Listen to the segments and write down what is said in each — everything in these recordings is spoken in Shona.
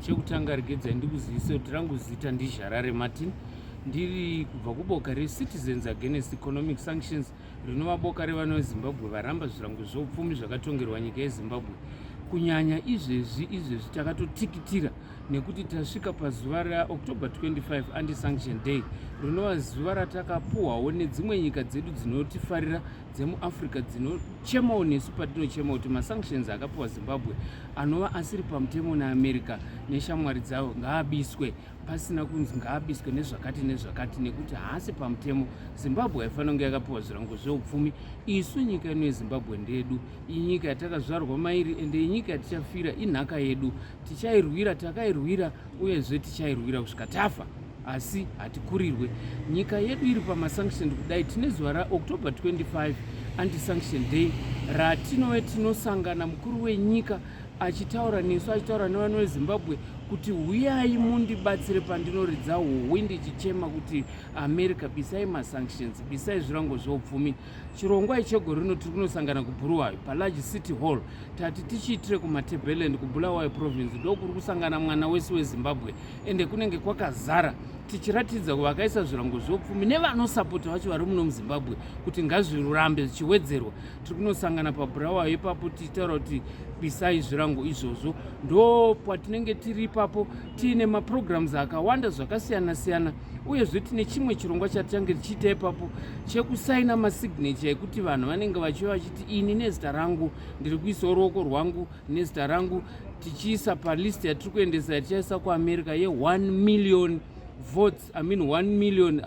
Chekutanga regedzai ndikuzivise kuti rangu zita ndiZharare Martin, ndiri kubva kuboka reCitizens Against Economic Sanctions, rinova boka revana veZimbabwe varamba zvirango zveupfumi zvakatongerwa nyika yeZimbabwe. Kunyanya izvezvi izvezvi takatotikitira nekuti tasvika pazuva raOctober 25, Anti-Sanction Day, rinova zuva ratakapuhwawo nedzimwe nyika dzedu dzinotifarira dzemuAfrica, dzinochemawo nesu patinochema kuti masanctions akapiwa Zimbabwe anova asiri pamutemo neAmerica neshamwari dzavo ngaabiswe, pasina kunzi ngaabiswe nezvakati nezvakati, nekuti haasi pamutemo. Zimbabwe haifanira kunge yakapiwa zvirango zveupfumi. Isu nyika ino yeZimbabwe ndedu, inyika yatakazvarwa mairi, ende inyika yatichafira, inhaka yedu, tichairwira, takairwira, uyezve tichairwira kusvika tafa, asi hatikurirwe. Nyika yedu iri pamasanction kudai, tine zuva raOctober 25, Anti-Sanction Day, ratinove tinosangana mukuru wenyika achitaura nesu, achitaura nevana veZimbabwe kuti huyai mundibatsire pandinoridza huhwi ndichichema kuti America, bisai masanctions, bisai zvirango zveupfumi. Chirongwa ichegore rino tiri kunosangana kuBulawayo paLarge City Hall. Tati tichiitire kuMatabeleland, kuBulawayo Province, ndokuri kusangana mwana wese weZimbabwe, ende kunenge kwakazara, tichiratidza vakaisa zvirango zveupfumi nevanosapota vacho vari muno muZimbabwe kuti ngazvirambe zvichiwedzerwa. Tiri kunosangana paBulawayo ipapo tichitaura kuti bisai zvirango izvozvo. Ndo patinenge tiri ipapo tiine maprograms akawanda zvakasiyana siyana. Uyezve tine chimwe chirongwa chatichange tichiita ipapo chekusaina masignature ekuti vanhu vanenge vachiva vachiti ini nezita rangu ndiri kuisawo ruoko rwangu nezita rangu, tichiisa palist yatiri kuendesa, yatichaisa kuAmerica, ye1 million votes, I mean 1 million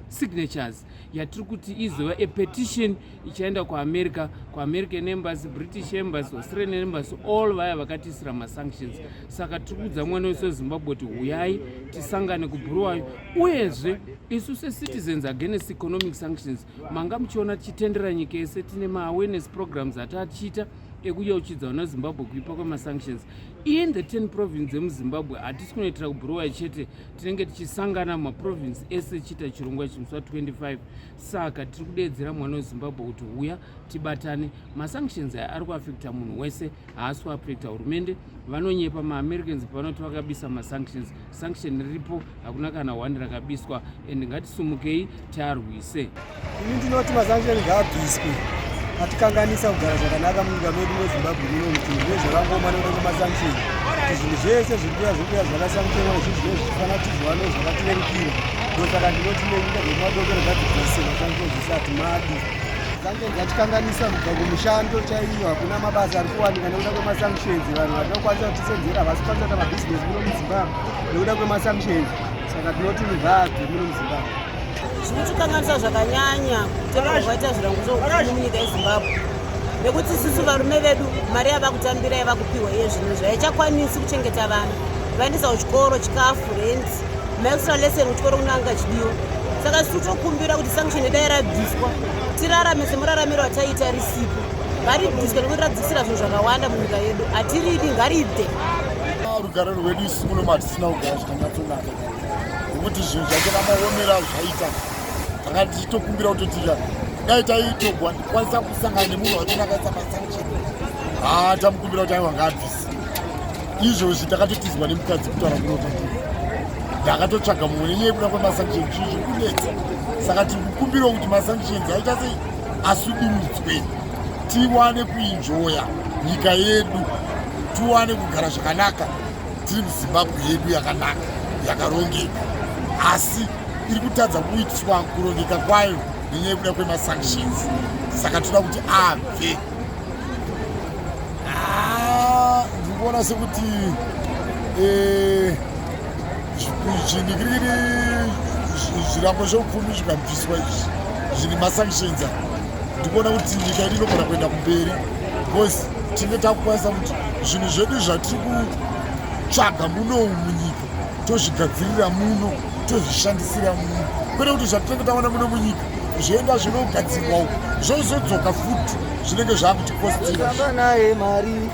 signatures, yatiri kuti izova apetition ichaenda kuAmerica, kuAmerican Embassy, British Embassy, Australian Embassy, all vaya vakatiisira masanctions. Saka tiri kuudza mwana wese weZimbabwe kuti huyai tisangane kuBulawayo. Uyezve isu seCitizens Against Economic Sanctions, manga muchiona tichitendera nyika yese, tine maawareness programs atatichiita ekuyeuchidza vana Zimbabwe kuipa kwemasanctions in the 10 province dzemuZimbabwe. Hatisi kunoitira kuBulawayo chete, tinenge tichisangana mumaprovince ese tichiita chirongwa chimusi wa25. Saka tiri kudeedzera mwana weZimbabwe kuti huya tibatane. Masanctions aya ari kuafekta munhu wese, haasi kuafekta hurumende. Vanonyepa maAmericans pavanoti vakabisa masanctions. Sanction riripo, hakuna kana one rakabiswa, and ngatisumukei tiarwise. Ini ndinoti masanction ngaabviswe, atikanganisa kugara zvakanaka munyika medu meZimbabwe muno, kuti zvinhu zvakangoma nekuda kwemasanction, kuti zvinhu zvese zviri kuya zviri kuya zvakasanctionwa, izvi zvinenge zvichifanira kuti zviwane zvakatirerukira. Ndosaka ndinoti nenyika dzekumadokero ngadzibvise masanctions, isati madi sanctions atikanganisa kubva kumushando chaiyo. Hakuna mabasa ari kuwanika nekuda kwemasanctions. Vanhu vatinokwanisa kutisenzera havasi kukwanisa kuita mabhizinesi muno muZimbabwe nekuda kwemasanctions. Saka tinoti ngabve muno muZimbabwe. Zvinotikanganisa zvakanyanya kutemerwa kwaita zvirango zveupfumi munyika yeZimbabwe, nekuti isusu varume vedu mari yava kutambira, yava kupiwa iye zvino haichakwanisi kuchengeta vana, vaendesa kuchikoro, chikafu, rent, maextra lesson kuchikoro kunanga chidiwa. Saka isu tokumbira kuti sanction dai rabviswa, tirarame semuraramiro ataiita risipo. Ngaribviswe nekuti radzikisira zvinhu zvakawanda munyika yedu, hatiridi, ngaribve. Rugare rwedu isu muno matisina kugara zvakanyatsonaka, nekuti zvinhu zvacho namaomero azvaita, tanga tichitokumbira kutotika dai taitokwanisa kusangana nemunhu wachona akaisa masanction, haa, tamukumbira kuti aiwa, ngaabvise izvozvi. Takatotizwa nemukadzi kutaura kunota, ndakatotsvaga mumwe nenyaya yekuda kwemasanctions. Zvinhu zviri kunetsa, saka tiri kukumbirawo kuti masanctions aita sei, asudurudzwe, tiwane kuenjoya nyika yedu, tiwane kugara zvakanaka tiri muZimbabwe yedu yakanaka, yakarongeka, asi iri kutadza kuitiswa kurongeka kwayo nenyaya yekuda kwemasanctions. Saka toda kuti abve. Ah, ndiri kuona sekuti zvinikirikiri zvirango zveupfumi zvikabviswa izvi zvine masanctions aya, ndikuona kuti nyika yedu inogona kuenda kumberi, because tinge takukwanisa kuti zvinhu zvedu zvatiri kutsvaga muno munyika tozvigadzirira muno, tozvishandisira muno, kwete kuti zvatinenge taona muno munyika zvoenda zvinogadzirwa uko, zvozodzoka futi, zvinenge zvakutikostira. Naye mari.